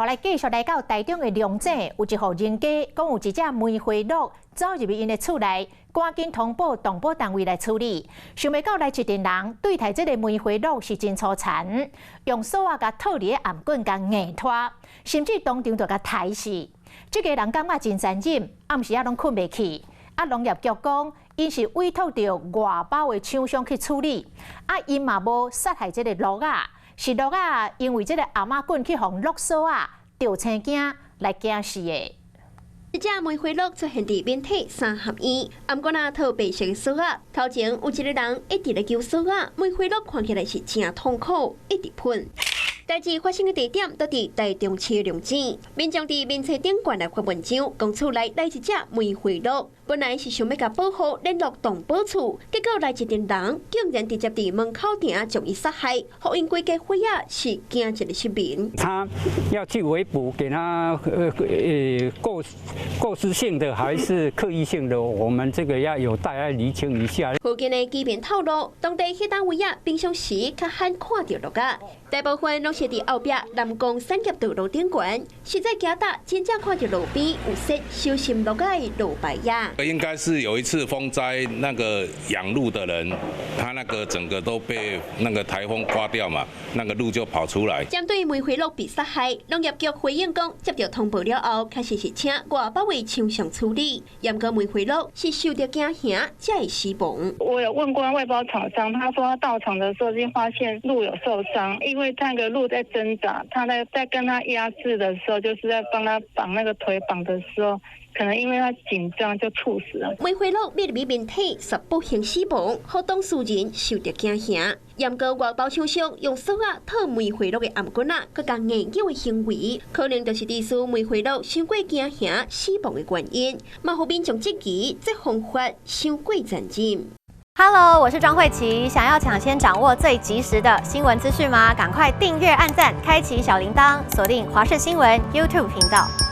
好來繼續來到台中的龍井，有一戶人家講有一隻梅花鹿走入去𪜶的厝內，趕緊通報動保單位來處理。想袂到來一陣人對待這个梅花鹿是真粗殘，用索仔共套佇咧頷頸共硬拖，甚至當場就共刣死。這家人感覺真殘忍，暗時仔攏睏袂去。啊，農業局講，𪜶是委託著外包的廠商去處理，啊，𪜶嘛無殺害這个鹿仔。是鹿仔，因為這个頷頸去予鹿索仔著青驚來驚死的。一隻梅花鹿出現佇免體三合院，頷頸仔套白色索仔，頭前有一个人一直咧揪索仔，梅花鹿看起來是誠痛苦，一直噴。代誌發生的地點都佇台中市龍井，民眾佇面冊頂懸來發文章，講厝內來一隻梅花鹿，本來是想欲共保護聯絡動保處，結果來一陣人竟然直接佇門口埕將伊殺害，予𪜶規家伙仔是驚一个失眠。他要去圍捕，給他過失性的還是刻意性的，我們這個要有待來釐清一下。附近的居民透露，當地彼單位仔平常時較罕看著鹿仔，大部分攏是佇後壁南宮產業道路頂懸，實在行搭真正看著路邊有設小心鹿仔的路牌仔。應該是有一次風災，那個養鹿的人，他那個整個都被那個颱風刮掉嘛，那個鹿就跑出來。針對梅花鹿被殺害，農業局回應講，接著通報了後，確實是請外包的廠商處理。毋過梅花鹿是受著驚嚇才會死亡。我有問過外包廠商，他說他到場的時候已經發現鹿有受傷，因為那個鹿在掙扎，他在跟他壓制的時候，就是在幫他綁那個腿綁的時候，可能因為他緊張就猝死了。梅花鹿面對面體實不幸死亡，予當事人受著驚嚇。毋過外包廠商用索仔套梅花鹿的頷頸仔，閣共硬揪的行為，可能就是致使梅花鹿傷過驚嚇死亡的原因。嘛，予民眾質疑這方法傷過殘忍。 Hello，我是莊慧琪。想要搶先掌握最及時的新聞資訊嗎？趕快訂閱、按讚、開啟小鈴鐺，鎖定華視新聞 YouTube 頻道。